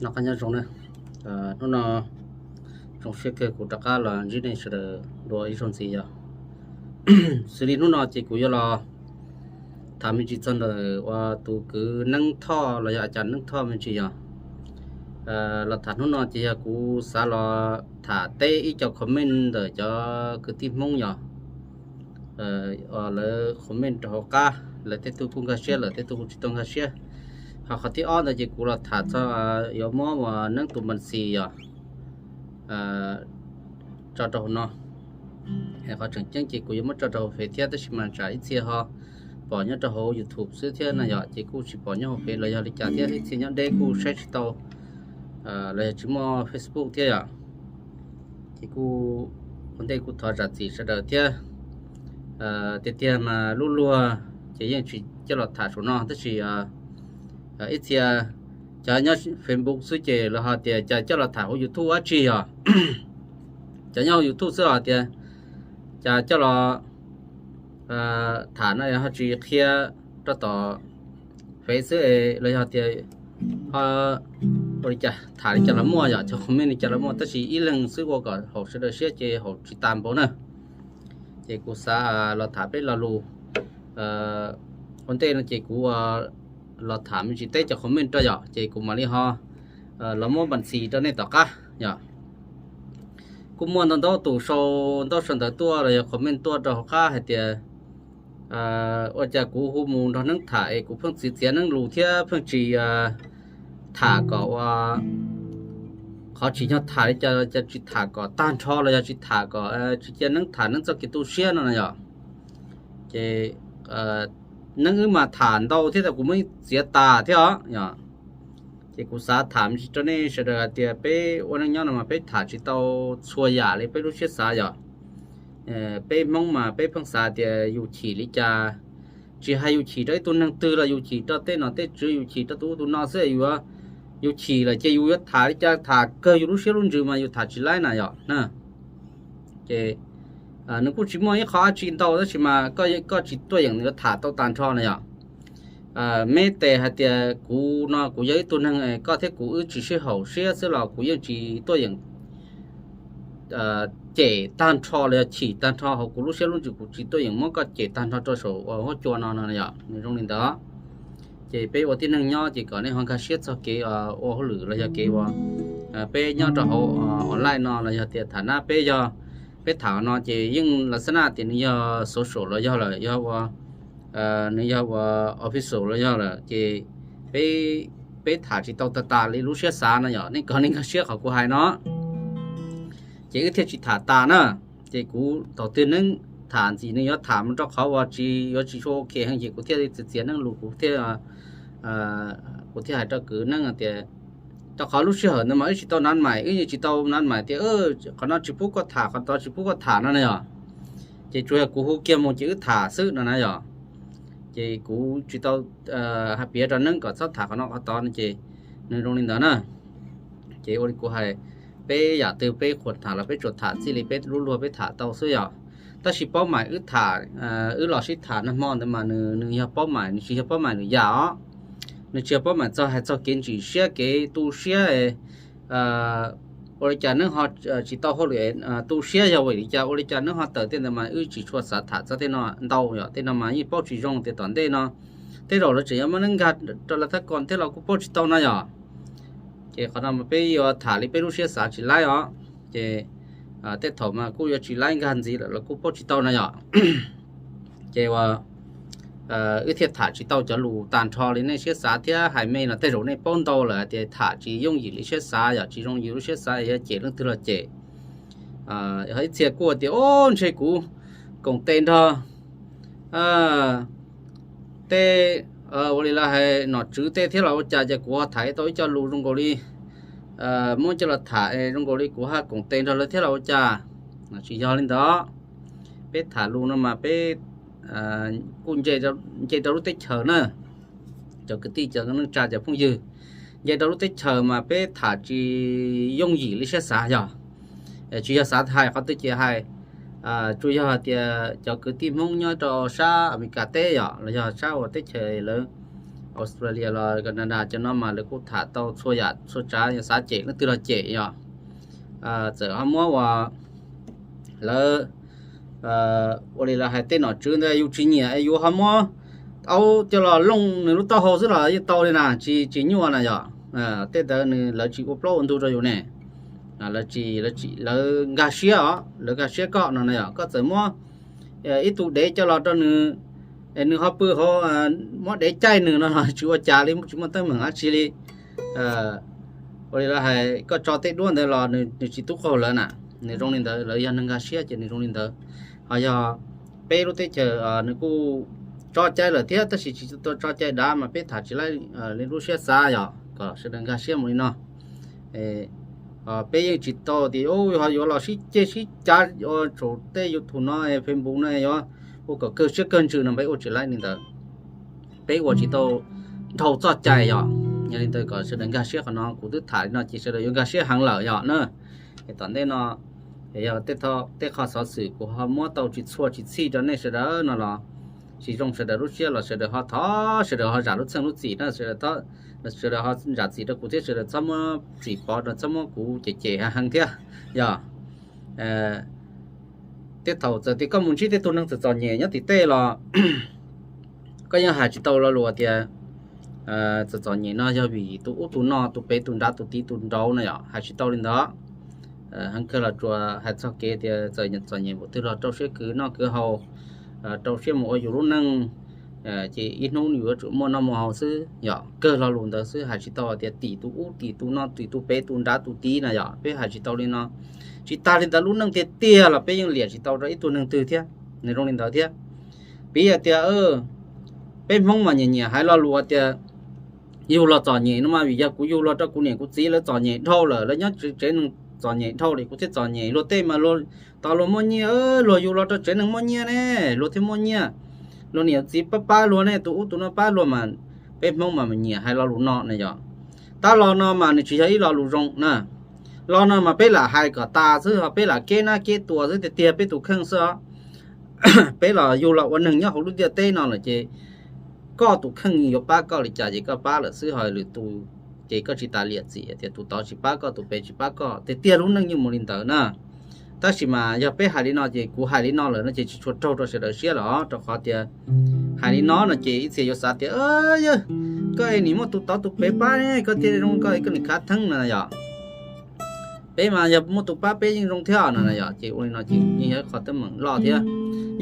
Noj qab nyob zoo na. Hnub no zoo siab kawg kuv rov qab los ntsib nej sawv daws dua ib zaug ntxiv yog. Xws li hnub no ces kuv yuav los tham me ntsis txog ntawm uas tus kwv Neeb Thoj los yog a cas Neeb Thoj me ntsis yog. Los tham hnub no ces yog kuv xav los tham teb ib co comment ntawm cov kwv tij Hmoob yog lawv comment rau hauv qab, lawv tej tug kuj nkag siab, lawv tej tug kuj tsis tau nkag siab. Ho qhov thib ob ntawd ces kuv los tham txog yuav muab uas Neeb tus npa xis yog tso rau hauv no. Qhov tseem ceeb ces kuv yuav muab tso rau hauv Fev thiab, tab sis mas tsam ib txhia ho pom nyob rau hauv YouTube xwb thiab no yog, ces kuj tsis pom nyob hauv Fev los yog li cas thiab, ib txhia nyob deb kuj saib tsis tau los yog tsis muaj Facebook thiab yog. Ces kuj ua ntej kuj thov zam txim sawv daws thiab. Tiag tiag mas lub luag ces yeej tsis coj los tham saum no, tab sis ib txhia cov nyob Facebook xwb ces lawv ho tias cas coj los tham hauv YouTube dab tsi yog. Cov nyob hauv YouTube xwb ho tias cas coj los tham no ho tsis qhia rau tom Fev xwb los yog tias ho ua li cas tham li cas los muaj yog, cov comment li cas los muaj, tab sis ib leeg xwb ua kom haum sawv daws siab ces haum tsis tas npaum na. Ces kuv xav los tham peb lo lus ua ntej no ces kuv los tham me ntsis teb cov comment rau yom, ces kuv mam li ho los muab npa xis rau nej tom qab yom. Kuj muaj ntau ntau tus sau ntau sau ntawv tuaj los yog comment tuaj rau hauv qab hais tias ua cas kuv hu mus nrog Neeb tham es kuv pheej txiav txiav Neeb lus thiab pheej tsis tham kom ua qhov tsim nyog tham li cas, cas tsis tham kom tag nrho los yog tsis tham kom tsis cia Neeb tham Neeb txoj kev tu siab no na yom. Ces Neeb wb mas tham ntau thiab tas kuv muab txiav tas thiab os yom. Ces kuv xav tham me ntsis rau nej sawv daws hais tias peb ua neej nyob no mas peb tham tsis tau txhua yam li peb lub siab xav yom. Peb Hmoob mas peb pheej xav tias yus chim li cas, tsis hais yus chim rau ib tug neeg twg los yus chim rau tej nom tej tswv, yus chim rau tus ub tus no xwb, yus, yus chim lawm ces yus yuav tham li cas tham kawg yus lub siab lub ntsws mas yus tham tsis laib na yom. Ces nws kuj tsis muaj ib qho dab tsi ntau tab sis mas koj tsis tuaj yeem yuav tham tau tag nrho na yom. Me tes hais tias kuv no kuv yog ib tug neeg koj thiab kuv wb tsis sib haum siab xwb los kuv yeej tsis tuaj yeem cem tag nrho los yog chim tag nrho hauv kuv lub siab lub ntsws, kuv tsis tuaj yeem muab koj cem tag nrho rau saum huab cua no no yom. Nws zoo li ntawd. Ces peb ua tib neeg nyob ces kom nej ho nkag siab txog kev ua hauj lwm los yog kev ua peb nyob rau hauv online no los yog tias tham nab peb yog peb tham no ces yeej las xab naj tias nws yog social los yog lawm, yog ua nws yog ua official los yog lawm ces peb, peb tham tsis tau tag tas li lub siab xav no yom. Nej kom nej nkag siab qhov kuv hais no ces wb thiaj tsis tham tas na. Ces kuv thaum twg neeb tham ntxim nws yuav tham mus rau qhov uas tsis, yuav tsis tshua ok heev ces kuv thiaj txiav txiav neeb lus, kuv thiaj, kuv thiaj hais rau kwv neeb tias rau qhov lub sij hawm ntawd mas wb tsis tau nav maim, wb yeej tsis tau nav maim tias qhov no tsis pub koj tham, qhov tod tsis pub koj tham no na yom. Ces tsuas yog kuv hu kiag mus ces wb tham xwb no na yom. Ces kuv tsis tau hais piav rau neeb kom txhob tham qhov no qhov tod no ces nws zoo li ntawd na. Ces ua li kuv hais, peb yam twg peb qhuas tham los peb tsuas tham txij li peb lub luag peb tham tau xwb yom. Tab sis paub maim wb tham, wb los sib tham nag hmo ntawd mas nws, nws yog paub maim, nws tsis yog paub maim lwm yam os. Nws tsis yog paub maim txog hais txog kev ntsim siab kev tu siab ua li cas neeb ho tsis tau hauj lwm tu siab yog vim li cas, ua li cas neeb ho tawm tej ntawd mas wb tsis tshua xav tham txog tej no ntau yom. Tej no mas yeej paub tsis zoo tias tom ntej no tej zaum lawv tseem yuav muab neeb nkag rau lawv thab kom thiab los kuj paub tsis tau no yom. Ces qhov no mas peb yuav tham li peb lub siab xav tsis laib os. Ces tej thaum mas kuj yuav tsis laib nkag ntxiv lawm los kuj paub tsis tau no yom. Ces ua wb thiaj tham tsis tau cov lus tag nrho li nej siab xav thiab. Hais me los tej zaum nej paub ntau lawm hais tias tham tsis yooj yim li siab xav yom, tsis zoo yim lub siab xav yuav cem leej twg los cem. Ib txhia kuj tias o ntshe kuv koom tes nrog tej ua li lawv hais nom tswv tej thiab los ua cas ces kuv ho tham tau ib co lus zoo nkaus li muab coj los tham zoo nkaus li kuv ho koom tes nrog lawv thiab los ua cas. Tsis yog li ntawd. Peb tham lus no mas peb kuj nce rau lub teb chaws na, cov kwv tij cov neej tsa cov phooj ywg, nce rau lub teb chaws mas peb tham tsis yooj yim li siab xav yog. Tsis yog xav hais qhov twg ces hais, tsuas yog hais tias cov kwv tij Hmoob nyob rau sab Amelikas teb yom los yog sab uas teb chaws lawv Australia los Canada cov no mas lawv kuj tham tau txhua yam txhua tsav, yog xav cem leej twg los cem yog. Txawm ho muab uas lawv ua li lawv hais tej nom tswv ntawd yus tsis nyiam es yus ho muab aub coj los looj nws lub taub hau xwb los yeej tau li na, tsis tsis nyuaj na yog. Tej ntawd nws lawv tsis ua plaub ua ntug rau yus ne. Lawv tsis, lawv nkag siab os, lawv nkag siab koj no na yog. Koj txawm muab ib tug dev coj los rau nws, nws ho pw hauv, muab dev caij nws no los tsis ua cas li, tsis muaj teeb meem dab tsi li. Ua li lawv hais koj tso tej duab ntawd los nws tsis tub qaug lawv na. Nws zoo li ntawd, lawv yog neeg nkag siab ces nws zoo li ntawd. Ho yog peb lub teb chaws nws kuj tso cai lawm thiab tab sis tsis tau tso cai dav mas peb tham tsis laib li lub siab xav yog kom sawv daws nkag siab mus li no. Peb yeej tsis tau tias ho yuav los sib ceg sib cav ua saum tej YouTube no, Facebook no yuav ua kom kawg siab kawg ntsws no, peb ua tsis laib li ntawd. Peb ua tsis tau dhau txoj cai yog. Yog li ntawd kom sawv daws nkag siab qhov no, kuv twb tham li no ces sawv daws yuav nkag siab heev lawm yog na. Es tom ntej no yog tej qho xov xwm kuv ho muab tau tsis txhua tsis txhij rau nej sawv daws no los tsis zoo sawv daws lub siab los sawv daws ho thov sawv daws ho zam lub txheej lub txim na, sawv daws ho zam txim rau kuv thiab sawv daws txhob muab txim pov rau, txhob muab kuv cem cem heev thiab yog. Tej thaum txawm tias koj mus ntsib tej tug neeg txawm txom nyem nyob tim tej los koj yeej hais tsis tau lo lus tias txawm txom nyem no yog vim tus ub tus no tus pem tus nrad tus tid tus nraud no yom, hais tsis tau li ntawd. Heev kawg los tsuas hais txog kev tias txawm txom nyem npaum twg los rau siab kwv noj kwv haus, rau siab mus ua yus lub neej, ces ib hnub yus yuav tsum muaj noj muaj haus xwb yom, kawg lo lus ntawd xwb, hais tsis tau tias tim tus ub tim tus no tim tus pem tus nrad tus tid no yom, peb hais tsis tau li no. Tsis tas li ntawd lub neej tiag tiag los peb yeej liam tsis tau rau ib tug neeg twg thiab, nws zoo li ntawd thiab. Piv hais tias peb Hmoob mas nyiam nyiam hais lo lus tias yug los txom nyem no mas vim yog kuv yug los rau kuv niam kuv txiv lawv txom nyem dhau lawm, lawv nyob tsev neeg txom nyem dhau li kuv thiaj txom nyem. Luag tej mas luag tos luag muaj nyiaj, luag yug los rau tsev neeg muaj nyiaj ne, luag thiaj muaj nyiaj. Luag niam txiv pab pab luag ne, tus ub tus no pab luag mas. Peb Hmoob mas nyiam hais lo lus no na yom. Tab los no mas nws tsis yog ib lo lus zoo na. Lo no mas peb lam hais kom tas xwb, ho peb lam keb nab keb tua xwb tiag tiag peb tus kheej xwb os. Peb los yug los ua neeg nyob hauv lub ntiaj teb no lawm ces koj tus kheej yuav pab koj li cas ces koj pab lawm xwb, ho lwm tus ces koj tsis tas liam txim tias tus tod tsis pab koj tus pem tsis pab koj, tiag tiag lub neej yeej mus li ntawd na. Tab sis mas yog peb hais li no ces kuv hais li no lawm no ces tsis tshua raug rau sawv daws siab los rau qhov tias hais li no no ces ib txhia yuav xav tias yog koj es nim muaj tus tod tus pem pab ne koj thiaj zoo, koj es koj nim khav theeb no yom. Peb mas yog muaj tus pab peb yeej zoo thiab no yom, ces ua li no ces yeej yog ib qho teeb meem loj thiab.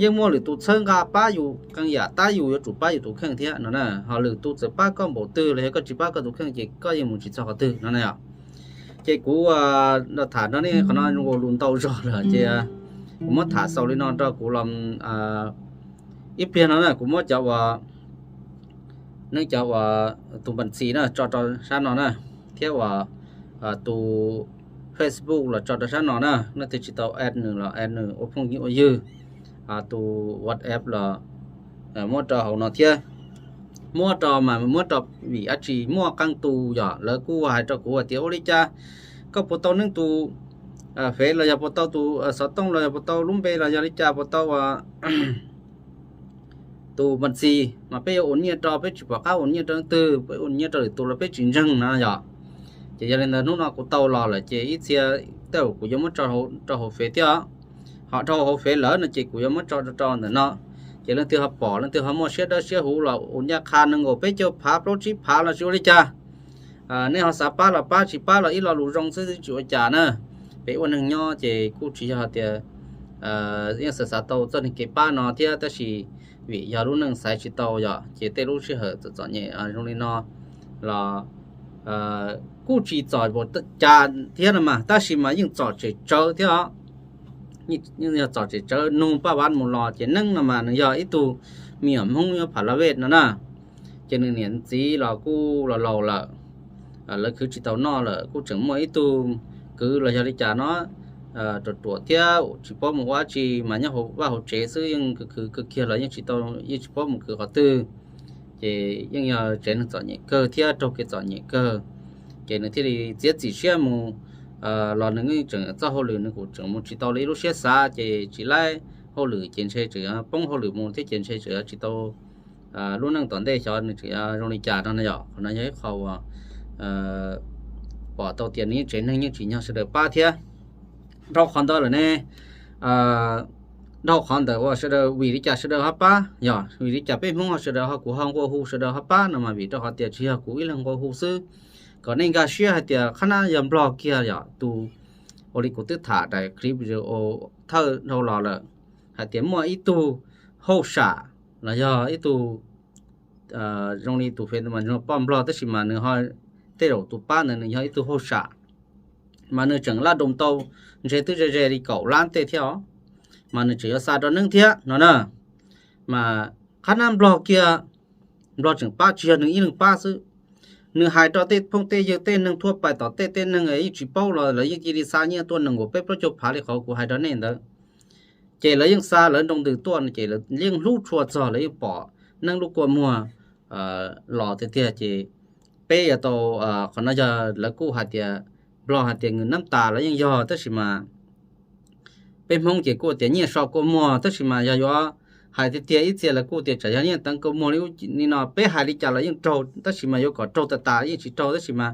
Yeej muaj lwm tus txhawb nqa pab yus qee yam tab yus yuav tsum pab yus tus kheej thiab no na, ho lwm tus txawm pab koj npaum twg los yog koj tsis pab koj tus kheej ces koj yeej mus tsis txog qhov twg no na yom. Ces kuv tham no ne qhov no ua lus ntau zog lawm ces kuv muab tham xaus li no rau kuv los ib pliag no na kuv muab cov uas nej cov uas tus npas txis na tso rau sab no na, thiab uas tus Facebook los tso rau sab no na, nej twg tsis tau add nws los add nws ua phooj ywg ua ywg, tus WhatsApp los muab rau hauv no thiab. Muab rau mas muab rau vim dab tsi muaj qee tus yom, lawv kuj hais rau kuv hais tias ua li cas koj puas tau neej tus fev los yog puas tau tus xov tooj los yog puas tau lub npe los yog li cas puas tau tus npas txis mas peb yuav ua nyiaj rau, peb tsis pom qab ua nyiaj rau leej twg, peb ua nyiaj rau lwm tus los peb tsis ntseeg no yom. Ces yog li ntawd hnub no kuv tau los lawm ces ib txhia tej zaum kuv yuav muab tso rau hauv fev thiab os. Ho dhau hauv fev lawm no ces kuv yuav muab tso rau ntawm no. Ces leej twg ho pom leej twg ho muaj siab dawb siab huv los ua ncaj qha nees nkaum peb caug phav plaub tsib phav los tsis ua li cas. Nej ho xav pab los pab, tsis pab los ib lo lus zoo xwb tsis ua cas na. Peb ua neeg nyob ces kuj tsis yog tias yeej xav xav tau txoj neeg kev pab no thiab tab sis vim yog lub neej xaiv tsis tau yom, ces tej lub sij hawm txom txom nyem zoo li no los kuj tsis txom npaum cas thiab no mas tab sis mas yeej txom tsem tsawv thiab os. Yeej yog txom tsem tsawv nug paj vab mus los ces neeb no mas nws yog ib tug me nyuam Hmoob nyob Pha La Vej no na. Ces nws niam txiv los kuj los laus lawm, lawv khwv tsis tau noj lawm, kuj tseem muaj ib tug kwv los yog li cas no ruam ruam thiab tsis paub mus ua dab tsi mas nyob hauv vaj hauv tsev xwb, yeej khwv khwv kawg kiag los yeej tsis tau, yeej tsis paub mus khwv qhov twg. Ces yeej yog tsev neeg txom nyem kawg thiab raug kev txom nyem kawg. Ces nws thiaj li txiav txim siab mus los nws yeej tseem txoj hauj lwm nws kuj tseem mus tsis tau li lub siab xav, ces tsis laib hauj lwm ces ntshe tseem poob hauj lwm mus thiab ces ntshe tseem tsis tau lub neej tom ntej xyov nws tseem zoo li cas no na yom. Qhov no yog ib qho uas pom tau tias nws yeej tsev neeg yeej tsim nyog sawv daws pab thiab. Dhau qhov ntawd lawm ne, dhau qhov ntawd uas sawv daws vim li cas sawv daws ho pab, yog vim li cas peb Hmoob ho sawv daws ho kuv ho nqua hu sawv daws ho pab no mas vim rau qhov tias tsis yog kuv ib leeg nqua hu xwb, kom nej nkag siab hais tias qhab nab yog Nplog kiag yom. Tus ua li kuv twb tham daim clip video thawj dhau los lawm hais tias muaj ib tug hauj sam los yog ib tug zoo li tus fev mas poj Nplog tab sis mas nws ho tej zaum tus pab ntawd nws yog ib tug hauj sam, mas nws tseem laj doos tau ntshe twb ze ze li kaum lab tej thiab os, mas nws tseem yuav xa rau neeb thiab no na. Mas qhab nab Nplog kiag, Nplog tseem pab tsis yog nws ib leeg pab xwb, nws hais rau tej phooj tej ywg tej neeg thuaj pais tom tej tej neeg yeej tsis paub los lawv yeej cia li xa nyiaj tuaj nees nkaum peb plaub caug phav li qhov kuv hais rau nej ntawd. Ces lawv yeej xa lawv nroo ntws tuaj ces lawv yeej hlub tshua txog lawv yeej pom neeb lub kua muag los tiag tiag ces peb yuav tau, qhov no yog lawv kuj hais tias, Nplog hais tias nws nab tas los yeej yog tab sis mas peb Hmoob ces kuj tias nyiaj so kua muag tab sis mas yog yuav hais tiag tiag ib txhia lawv kuj tias tsam yog nyiaj teev kua muag li ub li no, peb hais li cas los yeej raug tab sis mas yuav kom raug tas tas yeej tsis raug tab sis mas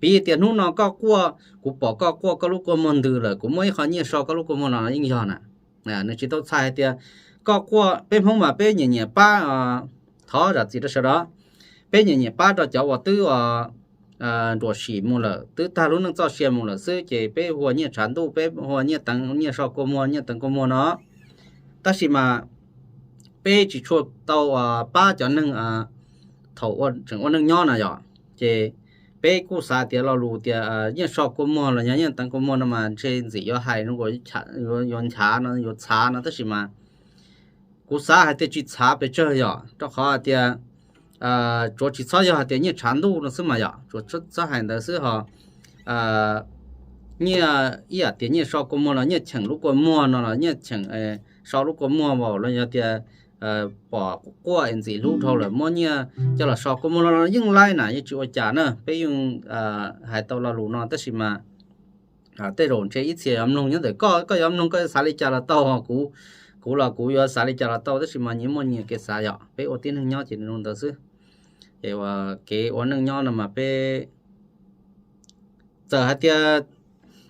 piv tias hnub no koj quaj, kuv pom koj quaj koj lub kua muag ntws lawm kuv muab ib qho nyiaj so koj lub kua muag no los yeej yog na. Nws tsis tau txhais hais tias koj quaj, peb Hmoob mas peb nyiam nyiam pab, thov zam txim rau sawv daws, peb nyiam nyiam pab rau cov uas twb nruam sim mus lawm twb tag lub neej txoj sia mus lawm xwb ces peb hu ua nyiaj tshav ntuj, peb hu ua nyiaj teev nyiaj so kua muag nyiaj teev kua muag no. Tab sis mas peb tsis tshua tau pab cov neeg thaum tseem ua neej nyob na yom. Ces peb kuj xav tias lo lus tias nyiaj so kua muag los yog nyiaj teev kua muag no mas ntshe ntxim yuav hais, yuav nchav no yuav txhav no tab sis mas kuv xav hais tias tsis txhav pes tsawg yom, rau qhov hais tias tsuav tsis txhob yog hais tias nyiaj tshav ntuj no xwb mas yom, tsuav txhob hais ntawd xwb ho. Nyiaj ib yam tias nyiaj so kua muag los nyiaj cheem lub kua muag no los nyiaj cheem so lub kua muag vau los yog tias pom quaj es ntxim hlub dhau lawm muab nyiaj coj los so kua muag no los yeej laib na, yeej tsis ua cas na. Peb yeej hais tau lo lus no tab sis mas tej zaum ntshe ib txhia yuav mloog nyob ntawm koj, koj yuav mloog koj xav li cas los tau, kuv, kuv los kuv yuav xav li cas los tau tab sis mas nyias muaj nyias kev xav yom. Peb ua tib neeg nyob ces nws zoo ntawd xwb. Es kev ua neej nyob no mas peb txawm hais tias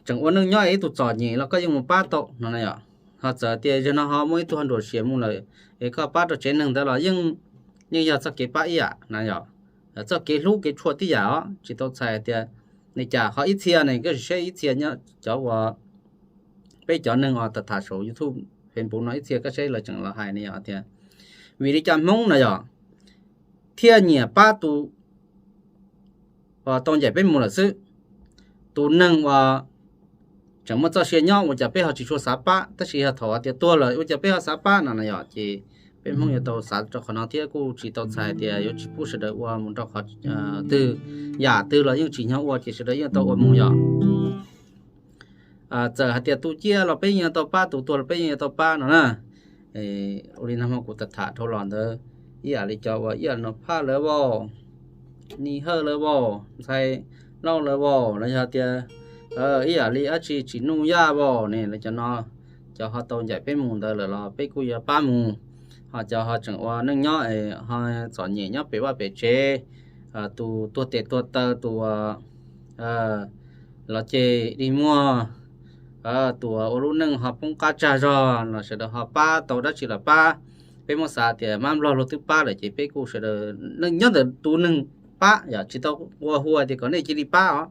tseem ua neej nyob es ib tug txom nyem los koj yeej mus pab tau no na yom. Ho txawm tias zaum no ho muaj ib tug ho nruam sia mus lawm es koj pab rau tsev neeg ntawd los yeej, yeej yog txoj kev pab ib yam na yom. Txoj kev hlub kev tshua tib yam os, tsis tau txhais tias li cas. Ho ib txhia ne koj sim saib ib txhia nyob cov uas peb cov neeg uas tham tham saum YouTube, Facebook no ib txhia koj saib lawv tseem los hais ne yom tias vim li cas Hmoob no yom thiaj nyiam pab tus uas tau ncaim peb mus lawm xwb. Tus neeg uas tseem muaj txoj sia nyob ua cas peb ho tsis tshua xav pab, tab sis yog thaum tias tuag lawm ua cas peb ho xav pab no na yom. Ces peb Hmoob yuav tau xav rau qhov no thiab kuj tsis tau txhais tias yuav tsis pub sawv daws ua mus rau qhov twg, yam twg los yeej tsim nyog ua ces sawv daws yeej tau ua mus yom. Txawm hais tias tu ciaj los peb yeej yuav tau pab, tus tuag los peb yeej yuav tau pab no na. Ua li no mas kuv tham tham dhau los ntawd ib yam li cov uas ib yam no Phaj lawv vaus, Ni Hawj lawv vaus, Ntxhais Lauj lawv vaus los yog tias ib yam li dab tsi Tsim Nuj Yaj vaus ne, lawv cov no cov ho tau ncaim peb mus ntawd lawm los peb kuj yuav pab mus. Ho cov ho tseem ua neej nyob ho txom nyem nyob pem vaj pem tsev, tus tuag tes tuag taw, tus los ces dig muag, tus ua lub neej ho poob qab tsag zog los sawv daws ho pab tau dab tsi los pab. Peb muab xav tias mab Nplog luag twb pab lawm ces peb kuj sawv daws nyob ntawm tus neeg pab yom, tsis tau ua hu tias kom nej cia li pab os.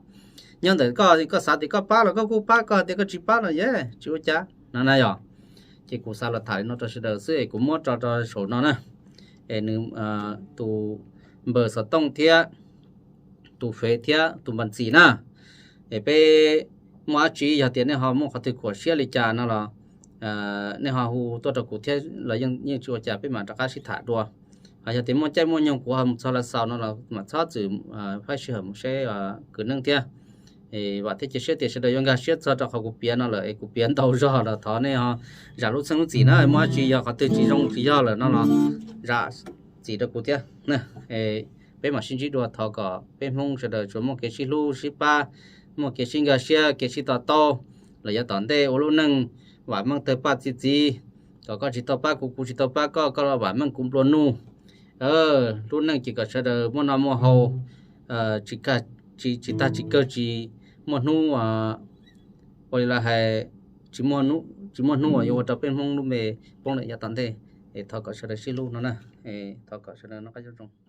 Nyob ntawm koj, koj xav tias koj pab los koj kuj pab, koj tias koj tsis pab los yeej tsis ua cas no na yom. Ces kuv xav los tham li no rau sawv daws xwb es kuv muab tso rau saum no na. Es nws tus npawb xov tooj thiab tus fev thiab tus npa ntxim na. Es peb muaj dab tsi yog tias nej ho muaj qhov twg khuam siab li cas no los nej ho hu tuaj rau kuv thiab los yeej tsis ua cas, peb mam rov qab sib tham dua. Ho yog tias muaj caij muaj nyoog kuv ho mus txog lawv xaus no los mam txhob txwm faib sij hawm mus saib kwv neej thiab. Vam thiab cia siab tias sawv daws yuav nkag siab txog rau qhov kuv piav no lawm es kuv piav ntau zog los thov nej ho zam lub txheej lub txim na, muaj dab tsi yog qhov twg tsis zoo tsis yog lawm no los zam txim rau kuv thiab. Peb mam sib ntsib dua, thov kom peb Hmoob sawv daws tsuas muaj kev sib hlub sib pab, muaj kev sib nkag siab kev sib to taub, los yav tom ntej ua lub neej vam meej tawg paj txi txiv, kom koj tsis tau pab kuv, kuv tsis tau pab koj, koj los vam meej kuv nplua nuj. Lub neej ces kom sawv daws muaj noj muaj haus, tsis tsis tag tsis kawg, tsis muaj hnub, ua li lawv hais, tsis muaj hnub uas yuav ua rau peb Hmoob lub npe poob lawm yav tom ntej. Es thov kom sawv daws sib hlub no na. Thov kom sawv daws noj qab nyob zoo.